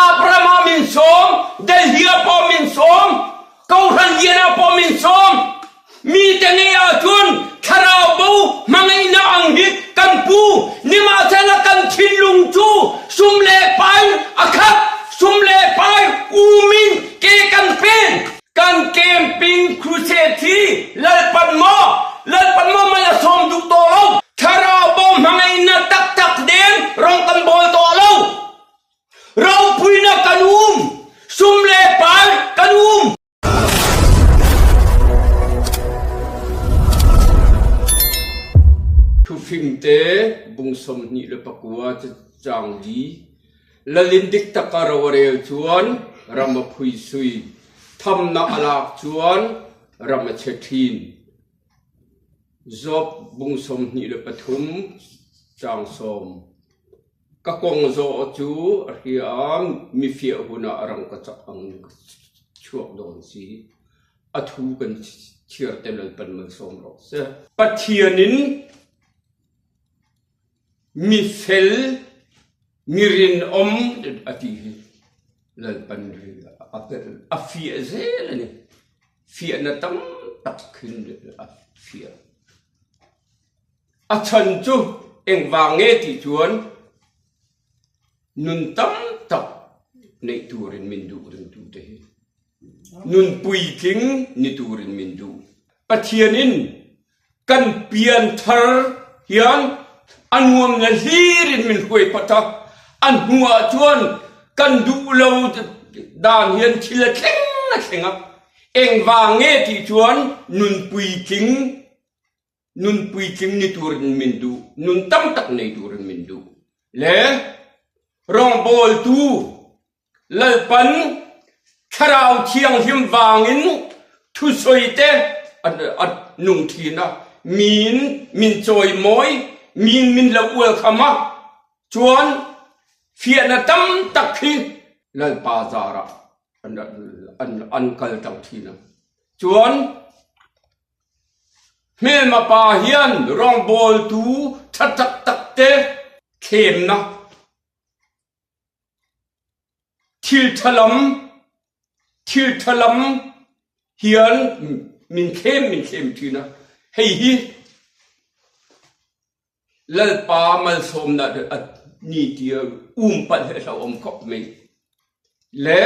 Sap ram ah min sawm, Delhi ah pawh min sawm, Kohhran lian ah pawh min sawm. Mite ngei ahcun thlarau bo hmangaihnak ang hi kan pu. Nimahsela kan thinlung cu sum le pai a khat, sum le pai um in ke kan pen. Kan camping crusade hi Lalpan maw, Lalpan maw man a sawm duh tawh lo. Thlarau bo hmangaihnak taktak den rong kan bawl tawh lo. Ropuinak kan um, sum le pai kan um. Thufingte bung 29 caang li Lalin dik tak a ro a rel chuan ram a phuisui, thamnak a lak chuan ram a che ṭhin. Job bung 23 caang sawm Ka kong zawh cu a hriam mifiah hun ah rangkachak ang ka chuak dawn si. A thu kan thiar te lalpan malsawm rawh seh. Pathian in mifel mi rinawm a ti hi lalpan a fiah zel a ni. Fiahna tam tak khin a fiah. A chan cu engvang nge ti chuan nun tam tak neih turin min duh ringtu te hi. Nun puitling ni turin min duh. Pathian in kan pianthar hian a nuam le hlir in min hruai phot a. A hnu ah chuan kan duh lo dan hian thil a thleng a thleng a. Engvang nge ti chuan nun puitling Nun puitling ni turin min duh, nun tam tak nei turin min duh. Le rawngbawltu Lalpan Thlarau Thianghlim vangin thusawi te a nung thin a, min min chawimawi, min min lo ual kham a, chuan fiahna tam tak hi Lalpa zarah an kal tlang thin a. Chuan Hmelma pa hian rawngbawltu ṭha taktak te thlemnak, thil ṭha lam, thil ṭha lam hian min thlem min thlem ṭhin a. Hei hi Lalpa malsawmnak a ni ti um palh hi a hlauhawm khop mai. Le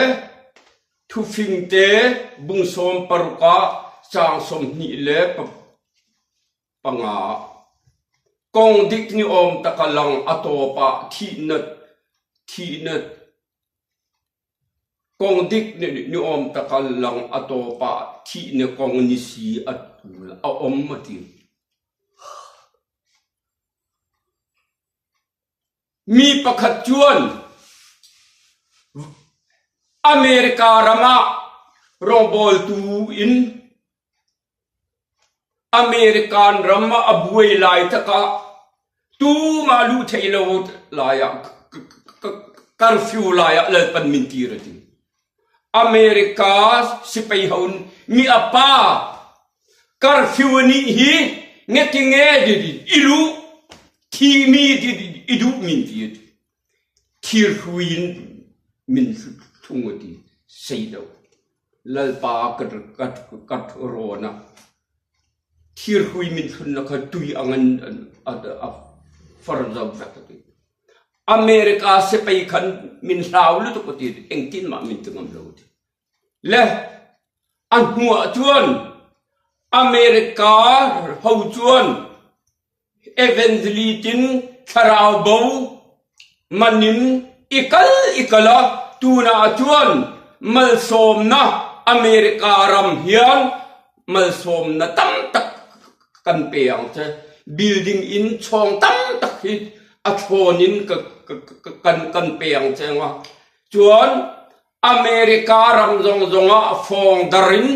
thufingte bung 16 ah caang 25 ah kong dik ni awm tak a lang a tawp ah thihnak thihnak kong dik ni awm tak a lang a tawp ah thihnak kong ni si a a um a ti. Mi pakhat chuan America ram ah rawngbawltu in American ram ah a buai lai takah tumah luh theih lo lai ah curfew lai ah lalpan min tir a ti. America sipai ho mi a pa curfew nih hi ngetinge i luh thimi i duh min ti a ti. Thirhrui in min thlung a ti sei lo. Lalpa ka rawn ah thirhrui min thlunnak kha tui ang in a far zo vek a ti. America sipai khan min hlau lutuk a ti engtin mah min ti ngam lo a ti. Le a hnu ah cun America ho cun Evangelist in thlarau bo man in i kal i kal a tunah cun malsawmnak America ram hian malsawmnak tam tak kan pe ang che building inn chawng tam tak hi a thlawn in kan kan pe ang che nga chuan America ram zong zong ah fawng dar in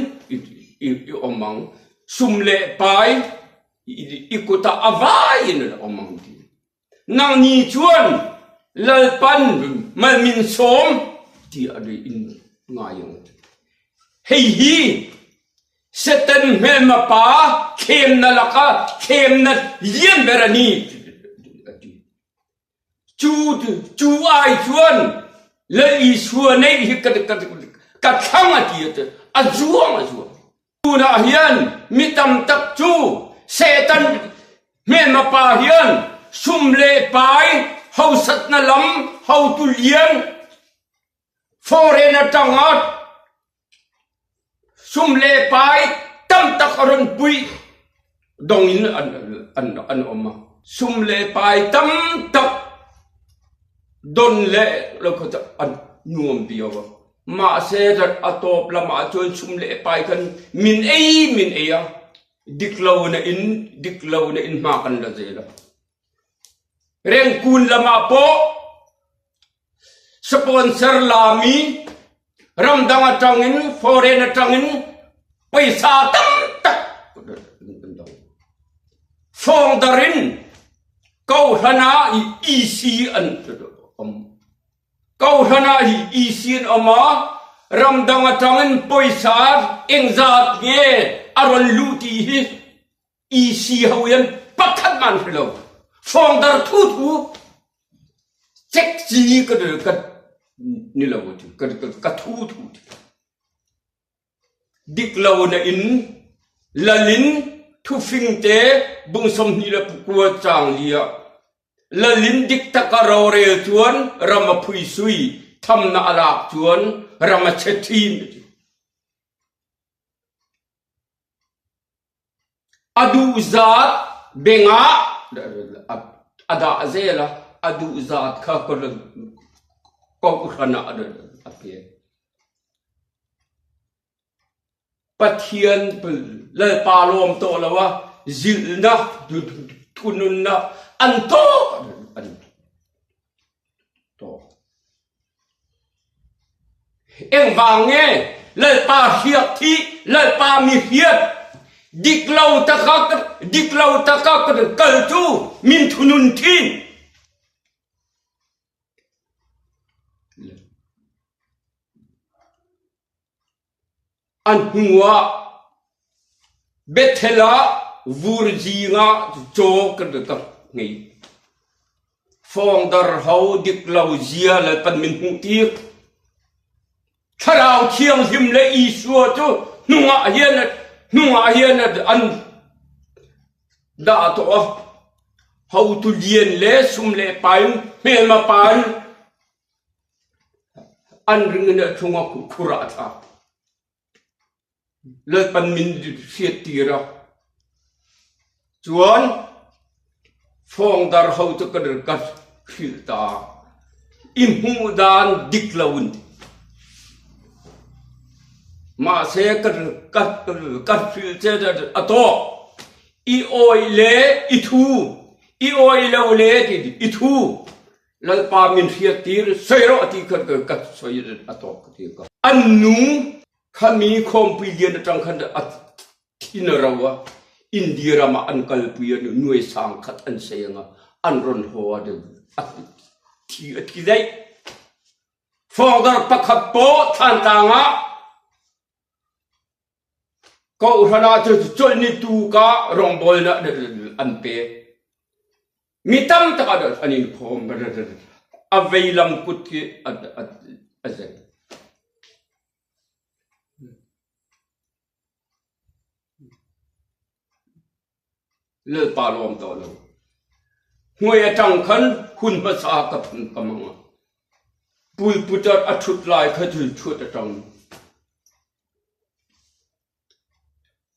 i om ang sum le pai i kut ah a vai in an om ang ti nang ni chuan lalpan mal min sawm ti a in ngai ang hei hi Satan hmelma pa thlemna laka thlemna lian ber a ni a ti. Cu, cu ai chuan. Lal Isua neih hi ka ka thlang a ti a a zuang a zuang. Tunah hian mi tam tak cu Satan hmelma pa hian sum le pai hausatna lam hotu lian foreign atanga sum le pai tam tak a ron pui dong in an an an um a. Sum le pai tam tak don le lo kha an nuam viau a. Mahse a tawp lam ah cun sum le pai khan min ei min ei a. Dik lo na in dik lo na in hma kan la zel a. Rengkun lam ah pawh sponsor lami ramdang atang in foreign atang in paisa tam tak an dong. Fawngdar in kohhran ah EC an um. Kohhran ah hi EC an um a ramdang atang in paisa engzat nge a ron luh ti hi EC ho in pakhat man hri lo. Fawngdar thu thu cek ci ka ka ni lo ka ka thu thu. Dik lo na in lalin thufing te bung 29 chang li ah lalin dik tak a rorel chuan ram a phuisui thamna a lak chuan ram a che thin. A duhzat beng ah a dah zel a, a duhzat kha kohhran ah a pek. Pathian Lalpa lawm tawh lo a zilhnak thununnak an tawk an tawk. Engvang nge Lalpa hriak thi Lalpa mi hriat dik lo taka dik lo taka kal cu min thunun thin. An hnuah Bethel ah vur zingah caw kan rak ngei. Fawngdar ho dik lo zia le kan min hmuhtir. Thlarau Thianghlim le Isua cu hnungah hin hnungah hin an dah tuah. Hotu lian le sum le pai hmelma pan An ring in a chung ah khur ah a thlak. Lalpan min hriattir a. Chuan fawngdar ho cu kan ka hrilh ta. I hmuh dan dik lo in. Mahse ka ka ka hrilh che a tawk. I awi le i thu. I awi lo le ti i thu. Lalpa min hriattir soi rawh ti khan ka soi a tawk ka ti ka. An nu khami khawmpui lian atang khan a thin a ro a India ram ah an kalpui a nuai sang khat an sei anga an ron haw a a thi a thi daih. Fawngdar pakhat pawh Thantlang ah Kohhran ah cun chawlhni tu ka rawngbawlnak an pek. Mi tam tak ah an in khawm. A veilam kut khi a zeng. Lalpa lawm tawh lo. Hnuai aṭang khan hun hmasa ka phun ka mang ah pulput ah a ṭhut lai kha cu ṭhuat aṭang.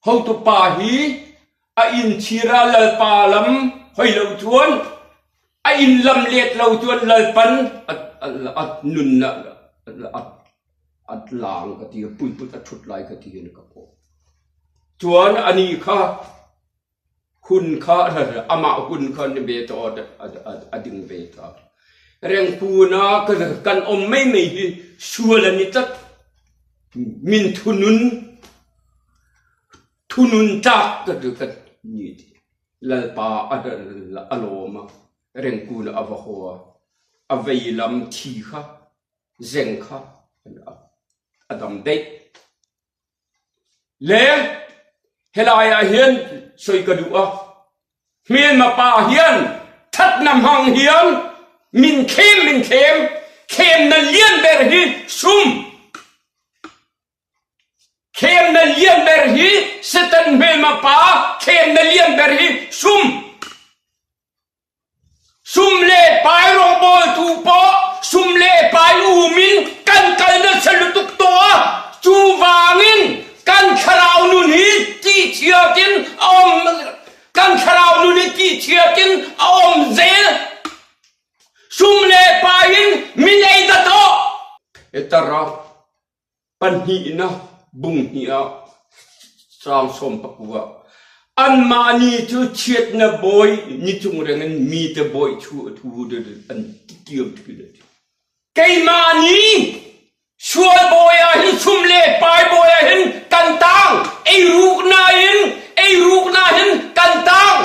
Hotupa hi a innchir ah Lalpa lam hoi lo cun a inn lam let lo cun Lalpan a nunnak a lang ka ti pulput a ṭhut lai ka ti in ka pawh. Cun anih kha hun kha amah hun kha ni ve ta a ding ve ta. Rengkun ah kan um meimei hi sual an i tlat. Min thunun thunun tlak ka ka ni ti. Lalpa a lawm a rengkun a va haw a a veilam thi kha zeng kha a dam deih. Le helai ah hin soi ka duh a hmelma pa hian thatna hmang hian min thlem min thlem. Thlemna lian ber hi sum. Thlemna lian ber hi Satan hmelma pa thlemna lian ber hi sum. Sum le pai rawngbawltu pawh sum le pai um in kan kal nasa lutuk tawh a, chuvangin kan thlarau nun hi tihchiat in a um kan thlarau nun hi tihchiat in a um zel. Sum le pai in min ei da tawh. Hetara Pahnihnak bung hnih ah caang 19 anmah ni cu chiatnak bawi ni cung reng in mite bawi chu a thu an tiam ṭhin a ti. Keimah nih sual bawi ah hin sum le pai bawi ah hin kan tang eiruknak in eiruknak hin kan tang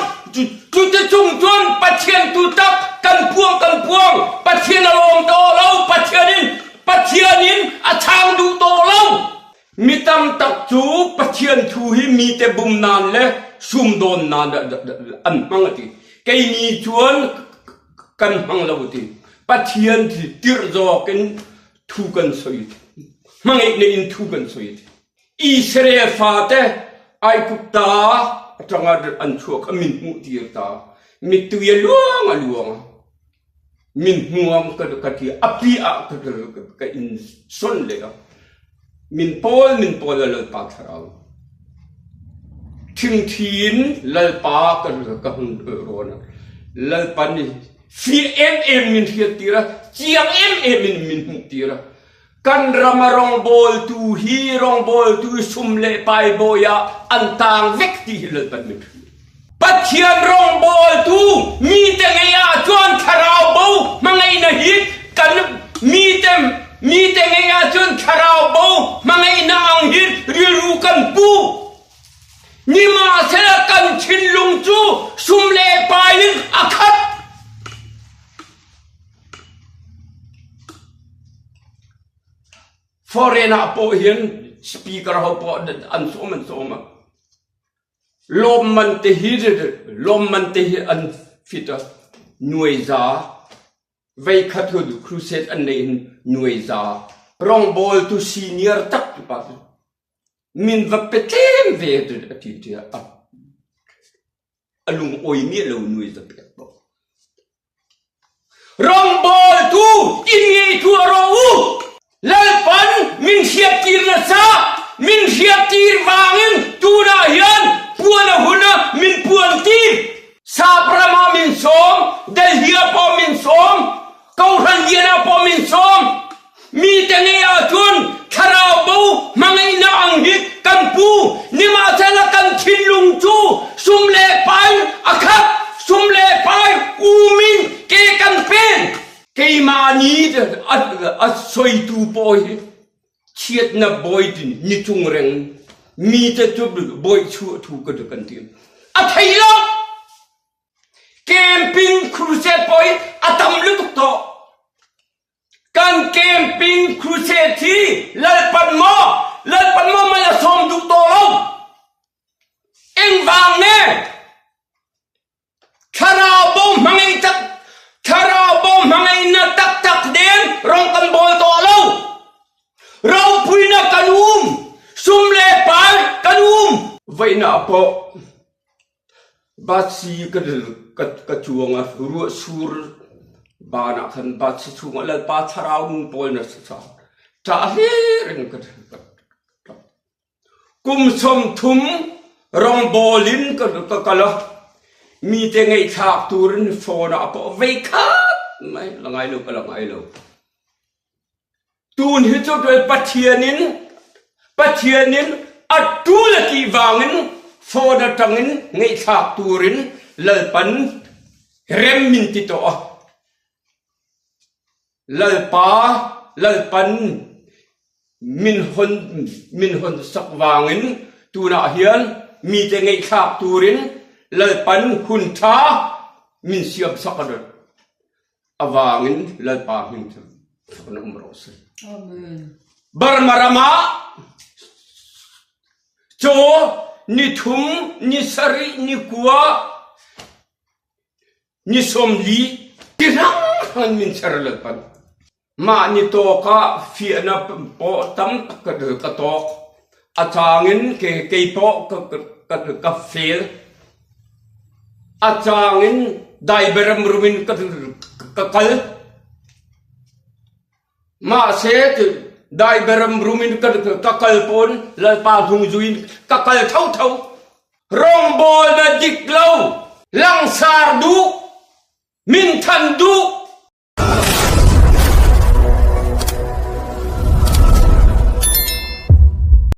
cuticung cun Pathian tu tak kan puang kan puang Pathian a lawm to lo Pathian in Pathian in a chang duh tawh lo. Mi tam tak cu Pathian thu hi mite bum nan le sumdawn nan an hmang a ti. Kei ni chuan kan hmang lo ti. Pathian tirh zawk in thu kan soi. Hmangaih nei in thu kan soi ti. Israel fate Aigupta atanga an chuak kha min hmuh tir ta. Mittui a luang a luang. Min hmuam ka ka ti a pi ah ka ka in son leh a min pawl min pawl a lalpa thlarau thingthi in lalpa ka ka hun rawn a lalpa nih fiah em em min hriat tir a chiang em em in min hmuh tir a Kan ram a rawngbawltu hi rawngbawltu sum le pai bawi ah an tang vek ti hi Lalpan min hrilh. Pathian rawngbawltu mite ngei ahcun thlarau bo hmangaihna hi kan mite mite ngei ahcun thlarau bo hmangaihna ang hi rilru kan pu. Nimahsela kan thinlung cu sum le pai in a khat. Foreign ah pawh hin speaker ho pawh an sawm an sawm a. Lawmman te hi lawmman te hi an fit a nuai za veikhat hu crusade an nei hin nuai za rawngbawl tu senior tak tu pa min va pe tlem ve a ti tia a a lungawi miah lo nuai za pek bawk. Rawngbawltu inn ngeitu a rawh u. Lalpan min hriattir nasa, min hriattir vangin tunah hian puan a hun a min puan tir. Sap ram ah min sawm, Delhi ah pawh min sawm, Kohhran lian ah pawh min sawm. Mite ngei ahcun thlarau bo hmangaihnak ang hi kan pu. Nimahsela kan thinlung cu sum le pai a khat, sum le pai um in ke kan pen. Keimah nih a soitu pawl hi chiatnak bawi ni cung reng mite cu bawi chuah thu ka kan ti. A thei lo. Camping crusade pawl a tam lutuk tawh. Kan camping crusade hi Lalpan maw Lalpan maw mal a sawm duh tawh lo. Engvang nge thlarau bo hmangei tak thlarau bo hmangaihna taktak den rong kan bawl tawh lo. Ropuina kan um, sum le pai kan um. Veina pawh Batsi ka cuang ah ruah sur van ah khan batsi chungah Lalpa thlarau nung pawl na si caah ṭah hlir in ka ṭap. Kum 30 rawngbawl in ka kal a mite ngaihthlak turin phone ah a pawh veikhat mai la ngai lo ka la ngai lo. Tun hi cu Pathian in Pathian in a ṭul a ti vangin phone aṭangin ngaihthlak turin Lalpan rem min ti tawh a. Lalpa Lalpan min hon min hon sak vangin tunah hian mite ngaihthlak turin Lalpan hun ṭha min siam sak a Avangin Lalpa hming cu fak in um rawh seh. Amen. Burma ram ah caw ni thum, ni sarih, ni kua, ni 40 ti hrang min ser Lalpan. Mahni tawkah fiahna pawh tam tak ka tawk. A changin kei pawh ka fel. A changin daiberam rumin ka kal. Mahse daiberam rumin ka kal pawn Lalpa hnung zuin ka kal thotho. Rawngbawlna dik lo, langsar duh, min than duh.